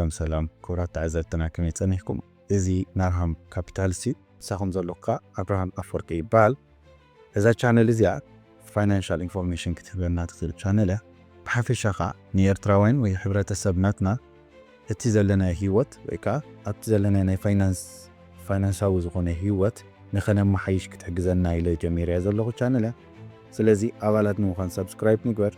ሰላም ሰላም ክቡራት ተዓዘብትና፣ ከመይ ጸኒሕኩም? እዚ ናርሃም ካፒታልስ እዩ። ምሳኹም ዘለኹ ከኣ ኣብርሃም ኣፈወርቂ ይበሃል። እዛ ቻነል እዚኣ ፋይናንሻል ኢንፎርሜሽን ክትህበና ትኽእል ቻነል እያ። ብሓፈሻ ከኣ ንኤርትራውያን ወይ ሕብረተሰብ ናትና እቲ ዘለናዮ ህይወት ወይ ከኣ ኣብቲ ዘለናዮ ናይ ፋይናንስ፣ ፋይናንሳዊ ዝኾነ ህይወት ንኸነመሓይሽ ክትሕግዘና ኢለ ጀሚረያ ዘለኹ ቻነል እያ። ስለዚ ኣባላት ንምዃን ሳብስክራይብ ንግበር።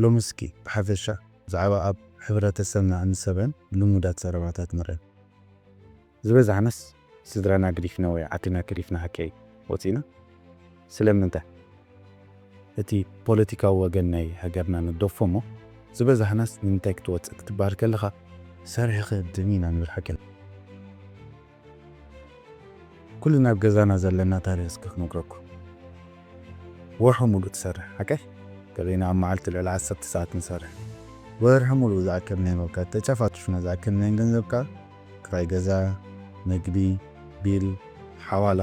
ሎሚ እስኪ ብሓፈሻ ብዛዕባ ኣብ ሕብረተሰብና እንሰምዖ ልሙዳት ዘረባታት ንርእ። ዝበዛሕናስ ስድራና ገዲፍና ወይ ዓድና ገዲፍና ሃቀይ ወፂና። ስለምንታይ? እቲ ፖለቲካዊ ወገን ናይ ሃገርና ንግደፎ እሞ፣ ዝበዛሕናስ ንምንታይ ክትወፅእ ክትበሃል ከለኻ፣ ሰሪሕኻ ክህብትም ኢና ንብል ሓቂ። ኩልና ኣብ ገዛና ዘለና ታሪኽ እስኪ ክነግረኩም። ወርሒ ሙሉእ ትሰርሕ፣ ሓቀይ? ገሊና ኣብ መዓልቲ ልዕሊ ዓሰርተ ሰዓት ንሰርሕ። ወርሒ ሙሉእ ዝኣከልናዮ፣ መብቃ ተጨፋጭፍና ዝኣከልናዮ ገንዘብ ከኣ ክራይ ገዛ፣ መግቢ፣ ቢል፣ ሓዋላ፣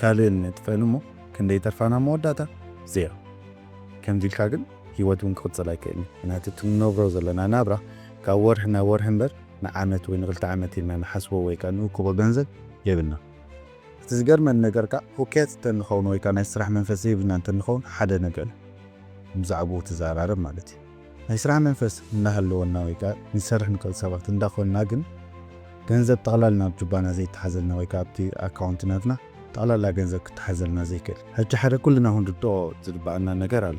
ካልእን ነጥፈን እሞ ክንደይ ተርፋና መወዳእታ? ዜሮ። ከምዚ ኢልካ ግን ህይወት እውን ክቕጽል ኣይክእልን እዩ። ምኽንያቱ እቲ ንነብሮ ዘለና ናብራ ካብ ወርሒ ናብ ወርሒ እምበር ንዓመት ወይ ንኽልተ ዓመት ኢልና ንሓስቦ ወይ ከኣ ንእክቦ ገንዘብ የብልና። እቲ ዝገርመኒ ነገር ከኣ፣ ህውክያት እንተንኸውን ወይ ከኣ ናይ ስራሕ መንፈስ ዘይብልና እንተንኸውን ሓደ ነገር እዩ። ብዛዕባኡ ትዘራረብ ማለት እዩ። ናይ ስራሕ መንፈስ እናሃለወና ወይ ከኣ ንሰርሕ ንክእል ሰባት እንዳኾንና ግን፣ ገንዘብ ጠቕላላ ናብ ጁባና ዘይተሓዘልና ወይ ከኣ ኣብቲ ኣካውንት ናትና ጠቕላላ ገንዘብ ክተሓዘልና ዘይክእል። ሕጂ ሓደ ኩልና ክንርድኦ ዝግበኣና ነገር ኣሎ።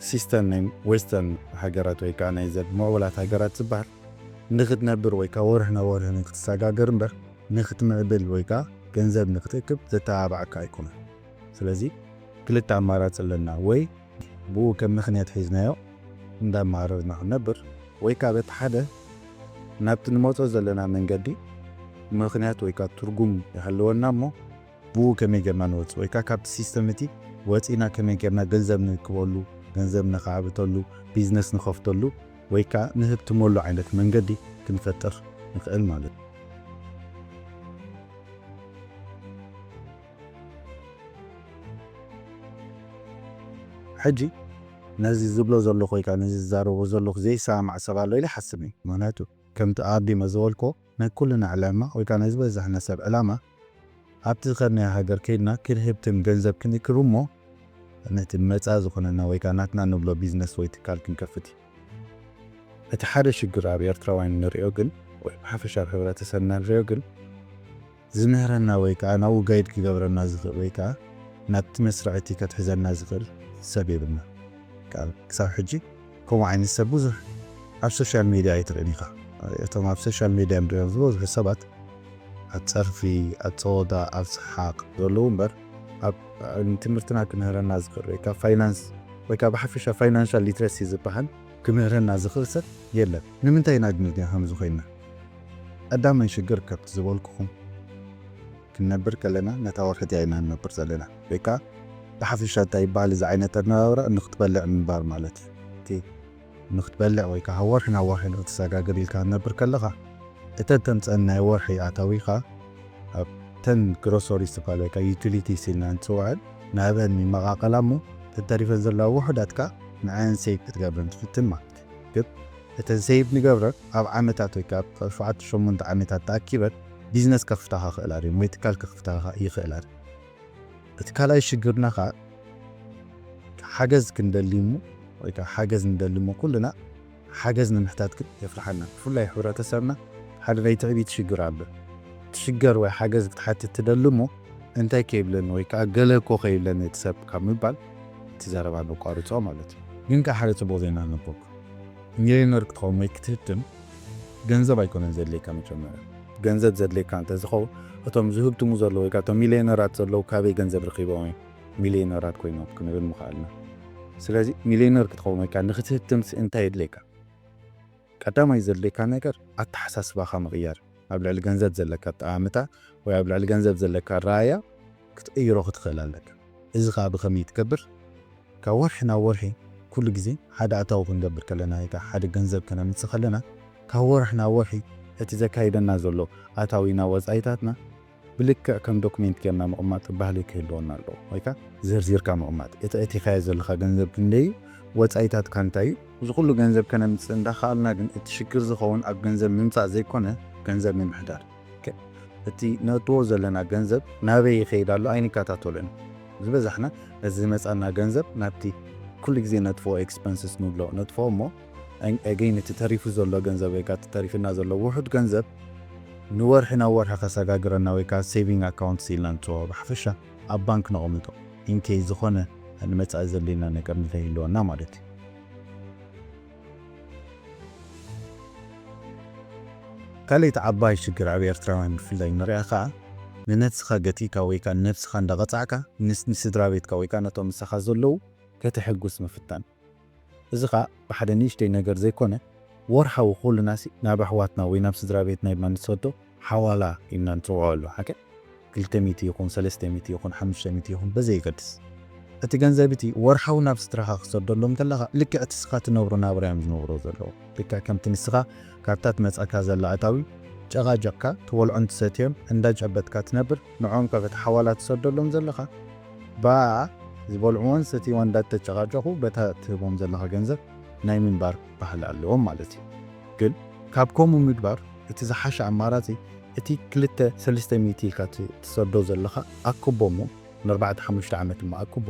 ሲስተም ናይ ዌስተርን ሃገራት ወይ ከኣ ናይ ዘ-፣ ምዕቡላት ሃገራት ዝበሃል ንኽትነብር ወይ ከኣ ወርሒ ናብ ወርሒ ንክትሰጋገር እምበር፣ ንክትምዕብል ወይ ከኣ ገንዘብ ንክትእክብ ዘተባብዓካ ኣይኮነን። ስለዚ ክልተ ኣማራጺ ኣለና፣ ወይ ብኡ ከም ምኽንያት ሒዝናዮ እንዳማረርና ክንነብር፣ ወይ ከኣ በቲ ሓደ ናብቲ ንመጾ ዘለና መንገዲ ምኽንያት ወይ ከኣ ትርጉም ይሃልወና እሞ፣ ብኡ ከመይ ጌርና ንወጽእ ወይ ከኣ ካብቲ ሲስተም እቲ ወጺእና ከመይ ጌርና ገንዘብ ንእክበሉ፣ ገንዘብ ነኻዕብተሉ፣ ቢዝነስ ንኸፍተሉ ወይ ከኣ ንህብትመሉ ዓይነት መንገዲ ክንፈጥር ንኽእል ማለት እዩ። ሕጂ ነዚ ዝብሎ ዘለኹ ወይ ከኣ ነዚ ዝዛረቦ ዘለኹ ዘይሰማማዕ ሰብ ኣሎ ኢለ ይሓስብ እየ። ምኽንያቱ ከምቲ ኣቐዲመ ዝበልኩዎ ናይ ኩልና ዕላማ ወይ ከኣ ናይ ዝበዛሕና ሰብ ዕላማ ኣብቲ ዝኸድናዮ ሃገር ከይድና ክንህብትም ገንዘብ ክንእክብ እሞ ነቲ መጻ ዝኾነና ወይ ከኣ ናትና ንብሎ ቢዝነስ ወይ ትካል ክንከፍት እዩ። እቲ ሓደ ሽግር ኣብ ኤርትራውያን ንሪኦ ግን፣ ወይ ብሓፈሻ ኣብ ሕብረተሰብና ንሪኦ ግን፣ ዝምህረና ወይ ከኣ ናብኡ ጋይድ ክገብረና ዝኽእል ወይ ከኣ ናብቲ መስርዕ እቲ ከትሕዘና ዝኽእል ሰብ የብልና። ከኣ ክሳብ ሕጂ ከምኡ ዓይነት ሰብ ብዙሕ ኣብ ሶሻል ሜድያ ኣይትርእን ኢኻ። እቶም ኣብ ሶሻል ሜድያ ንሪኦም ዝበዝሑ ሰባት ኣብ ጸርፊ፣ ኣብ ጸወታ፣ ኣብ ሰሓቕ ዘለዉ እምበር፣ ኣብ ንትምህርትና ክምህረና ዝኽእል ወይ ከኣ ፋይናንስ ወይ ከኣ ብሓፈሻ ፋይናንሻል ሊትረሲ ዝበሃል ክምህረና ዝኽእል ሰብ የለን። ንምንታይ ኢና ግን እዚኣ ከምዚ ኮይንና? ቀዳማይ ሽግር ከምቲ ዝበልኩኹም፣ ክንነብር ከለና ነታ ወርሒ እቲኣ ኢና ንነብር ዘለና። ወይ ከኣ ብሓፈሻ እንታይ ይበሃል እዚ ዓይነት ኣነባብራ፣ ንኽትበልዕ ምንባር ማለት እዩ። እቲ ንኽትበልዕ ወይ ከኣ ወርሒ ናብ ወርሒ ንኽትሰጋገር ኢልካ ክትነብር ከለኻ፣ እተን ተምጸን ናይ ወርሒ ኣታዊኻ ኣብተን ግሮሰሪስ ዝበሃል ወይ ከኣ ዩቲሊቲስ ኢልና ንጽውዐን ናብአን ይመቓቐላ እሞ፣ እተን ተሪፈን ዘለዋ ውሑዳት ከኣ ንዐን ሴቭ ክትገብረን ትፍትን ማለት እዩ። ግን እተን ሴቭ ንገብረን ኣብ ዓመታት ወይ ከኣ ኣብ ሸውዓተ ሸሞንተ ዓመታት ተኣኪበን ቢዝነስ ከኽፍታ ይኽእላ ድየን ወይ ትካል ከኽፍታ ይኽእላ ድየን? እቲ ካልኣይ ሽግርና ከኣ ሓገዝ ክንደሊ እሞ ወይ ከኣ ሓገዝ ንደሊ እሞ ኩልና ሓገዝ ንምሕታት ግን የፍርሓና። ብፍላይ ሕብረተሰብና ሓደ ናይ ትዕቢት ሽግር ኣሎ። ትሽገር ወይ ሓገዝ ክትሓትት ትደሊ እሞ እንታይ ከይብለኒ ወይ ከኣ ገለ እኮ ከይብለኒ እቲ ሰብ ካብ ምባል እቲ ዘረባ ነቋርጾ ማለት እዩ። ግን ከኣ ሓደ ጽቡቕ ዜና ኣለኩም። ሚልዮነር ክትኸውን ወይ ክትህብትም ገንዘብ ኣይኮነን ዘድልየካ መጀመርያ። ገንዘብ ዘድልየካ እንተዝኸውን እቶም ዝህብትሙ ዘለዉ ወይ ከኣ እቶም ሚልዮነራት ዘለዉ ካበይ ገንዘብ ረኺቦም እዮም ሚልዮነራት ኮይኖም ክንብል ምኽኣልና። ስለዚ ሚልዮነር ክትኸውን ወይ ከኣ ንክትህብትምስ እንታይ የድልየካ? ቀዳማይ ዘድልየካ ነገር ኣተሓሳስባኻ ምቕያር፣ ኣብ ልዕሊ ገንዘብ ዘለካ ኣጠማምታ ወይ ኣብ ልዕሊ ገንዘብ ዘለካ ኣረኣእያ ክትቕይሮ ክትኽእል ኣለካ። እዚ ኸኣ ብኸመይ ትገብር? ካብ ወርሒ ናብ ወርሒ ኩሉ ግዜ ሓደ ኣታዊ ክንገብር ከለና ወይ ከኣ ሓደ ገንዘብ ከነምጽእ ከለና ካብ ወርሒ ናብ ወርሒ እቲ ዘካይደና ዘሎ ኣታዊና ወፃኢታትና ብልክዕ ከም ዶክሜንት ጌርና ምቕማጥ ባህሊ ክህልወና ኣለዎ። ወይ ከዓ ዘርዚርካ ምቕማጥ፣ እቲ ኣእቲኻዮ ዘለኻ ገንዘብ ክንደይ እዩ፣ ወፃኢታትካ እንታይ እዩ። እዚ ኩሉ ገንዘብ ከነምፅእ እንዳኸኣልና ግን እቲ ሽግር ዝኸውን ኣብ ገንዘብ ምምፃእ ዘይኮነ፣ ገንዘብ ምምሕዳር። ኦኬ፣ እቲ ነእትዎ ዘለና ገንዘብ ናበይ ይኸይድ ኣሎ ኣይንከታተሎን። ዝበዛሕና ነዚ ዝመፃና ገንዘብ ናብቲ ኩሉ ግዜ ነጥፍኦ ኤክስፐንስስ ንብሎ ነጥፍኦ እሞ፣ ኣን-፣ ኣገይን እቲ ተሪፉ ዘሎ ገንዘብ ወይ ከዓ እቲ ተሪፍና ዘሎ ውሑድ ገንዘብ ንወርሒ ናብ ወርሒ ከሰጋግረና ወይ ከዓ ሴቪንግ ኣካውንት ኢልና ንፅውዖ፣ ብሓፈሻ ኣብ ባንክ ነቐምጦ፣ ኢንኬይ ዝኾነ ንመፃኢ ዘድልየና ነገር እንተይህልወና ማለት እዩ። ካልኣይቲ ዓባይ ሽግር ኣብ ኤርትራውያን ብፍላይ ንሪኣ ከዓ፣ ንነብስኻ ገቲእካ ወይ ከዓ ንነብስኻ እንዳቐጻዕካ፣ ንስ-፣ ንስድራ ቤትካ ወይ ከዓ ነቶም ምሳኻ ዘለዉ ከተሐጉስ ምፍታን። እዚ ኸኣ ብሓደ ንእሽተይ ነገር ዘይኮነ፣ ወርሓዊ ኩልናሲ ናብ ኣሕዋትና ወይ ናብ ስድራ ቤትና ኢልና ንሰዶ ሓዋላ ኢልና ንጽውዖ ኣሎ። ሓቂ ክልተ ሚእቲ ይኹን፣ ሰለስተ ሚእቲ ይኹን፣ ሓሙሽተ ሚእቲ ይኹን፣ በዘየገድስ። እቲ ገንዘብ እቲ ወርሓዊ ናብ ስድራኻ ክሰደሎም ከለኻ፣ ልክዕ እቲ ንስኻ ትነብሮ ናብራ እዮም ዝነብሮ ዘለዉ። ልክዕ ከምቲ ንስኻ ካብታ ትመጻካ ዘላ ኣታዊ ጨቓጨቕካ፣ ትበልዖን ትሰትዮም እንዳጨበጥካ ትነብር፣ ንዕኦም ከ በቲ ሓዋላ ትሰደሎም ዘለኻ፣ ብኣኣ ዝበልዕዎን ዝሰትይዎን እንዳተጨቓጨቑ፣ በታ ትህቦም ዘለኻ ገንዘብ ናይ ምንባር ባህሊ ኣለዎም ማለት እዩ። ግን ካብ ከምኡ ምግባር እቲ ዝሓሸ ኣማራጺ፣ እቲ ክልተ ሰለስተ ሚእቲ ኢልካ ት-፣ ትሰዶ ዘለኻ ኣክቦ እሞ፣ ንኣርባዕተ ሓሙሽተ ዓመት እሞ ኣክቦ።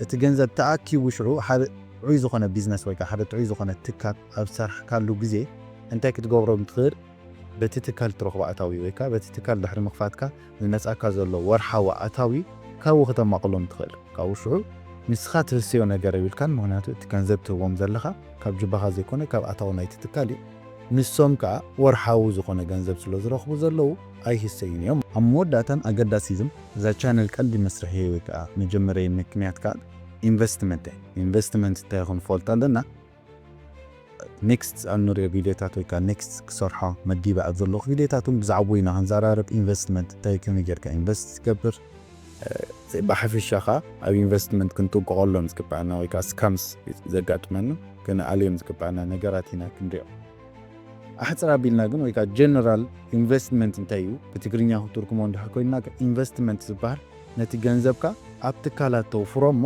እቲ ገንዘብ ተኣኪቡ ሽዑ ሓደ ጥዑይ ዝኾነ ቢዝነስ ወይ ከዓ ሓደ ጥዑይ ዝኾነ ትካል ኣብ ዝሰርሕካሉ ግዜ እንታይ ክትገብሮም ትኽእል? በቲ ትካል ትረኽቦ ኣታዊ ወይ ከዓ በቲ ትካል ድሕሪ ምኽፋትካ ዝመጻካ ዘሎ ወርሓዊ ኣታዊ ካብኡ ከተማቕሎም ትኽእል። ካብኡ ሽዑ ንስኻ ትህስዮ ነገር የብልካን፣ ምኽንያቱ እቲ ገንዘብ ትህቦም ዘለኻ ካብ ጅባኻ ዘይኮነ ካብ ኣታዊ ናይቲ ትካል እዩ። ንሶም ከዓ ወርሓዊ ዝኾነ ገንዘብ ስለ ዝረኽቡ ዘለዉ ኣይህሰዩን እዮም። ኣብ መወዳእታን ኣገዳሲዝም እዛ ቻነል ቀንዲ መስርሒ ወይ ከዓ መጀመርያ ምክንያት ከዓ ኢንቨስትመንት እያ። ኢንቨስትመንት እንታይ ይኹን ፈልጥ ኣለና። ኔክስት ኣብ ንሪኦ ቪዲዮታት ወይ ከዓ ኔክስት ክሰርሖ መዲበ ኣብ ዘለኹ ቪዲዮታት እውን ብዛዕባኡ ኢና ክንዘራረብ። ኢንቨስትመንት እንታይ፣ ከመይ ጌርካ ኢንቨስት ትገብር፣ እ፣ ብሓፈሻ ከዓ ኣብ ኢንቨስትመንት ክንጥንቀቐሎም ዝግባኣና ወይ ከዓ ስካምስ ዘጋጥመና ክንኣልዮም ዝግባኣና ነገራት ኢና ክንሪኦ። ኣሕፅር ኣቢልና ግን ወይ ከዓ ጀነራል ኢንቨስትመንት እንታይ እዩ ብትግርኛ ክትትርጉሞ እንድሕር ኮይንና፣ ኢንቨስትመንት ዝበሃል ነቲ ገንዘብካ ኣብ ትካላት ተውፍሮ እሞ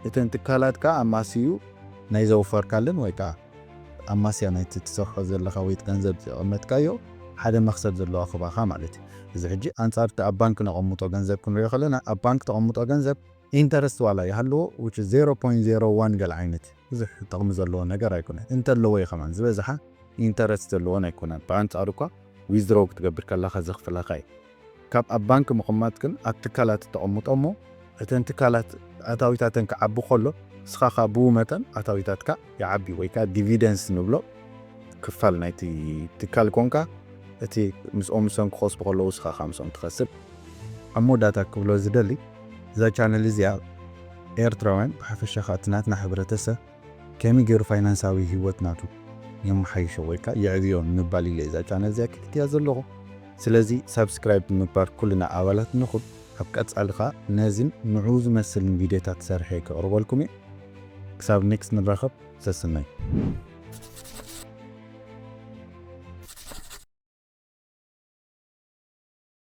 እተን ትካላት ከዓ ኣማስዩ ናይ ዘውፈርካለን ወይ ከዓ ኣማስያ ናይቲ ትሰርሖ ዘለኻ ወይ እቲ ገንዘብ ዘቐመጥካዮ ሓደ መኽሰብ ዘለዎ ክባኻ ማለት እዩ። እዚ ሕጂ ኣንጻር እቲ ኣብ ባንክ ነቐምጦ ገንዘብ ክንሪኦ ከለና፣ ኣብ ባንክ ተቐምጦ ገንዘብ ኢንተረስት ዋላ ይሃልዎ፣ which is zero point zero one ገለ ዓይነት ብዙሕ ጥቕሚ ዘለዎ ነገር ኣይኮነን። እንተለዎ እዩ ከማን ዝበዝሓ ኢንተረስት ዘለዎን ኣይኮነን። ብኣንጻሩ እኳ ዊዝድሮው ክትገብር ከለኻ ዘኽፍለኻ እዩ። ካብ ኣብ ባንክ ምቕማጥ ግን ኣብ ትካላት ተቐምጦ እሞ እተን ትካላት ኣታዊታተን ክዓቢ ከሎ ንስኻ ኸኣ ብኡ መጠን ኣታዊታትካ ይዓቢ ወይ ከኣ ዲቪደንስ ንብሎ ክፋል ናይቲ ትካል ኮንካ እቲ ምስኦም ንሶም ክኸስቡ ከለዉ ንስኻ ኸኣ ምስኦም ትኸስብ። ኣብ መወዳእታ ክብሎ ዝደሊ እዛ ቻነል እዚኣ ኤርትራውያን ብሓፈሻ ኸኣ እቲ ናትና ሕብረተሰብ ከመይ ገይሩ ፋይናንሳዊ ህይወት ናቱ የመሓይሾ ወይ ከኣ የዕብዮ ንምባል ኢለ እዛ ቻነል እዚኣ ክክትያ ዘለኹ። ስለዚ ሳብስክራይብ ብምግባር ኩልና ኣባላት ንኹን። ኣብ ቀጻሊ ከኣ ነዝን ንዕኡ ዝመስልን ቪድዮታት ሰርሐ ክቕርበልኩም እየ። ክሳብ ኔክስት ንራኸብ፣ ሰስናይ።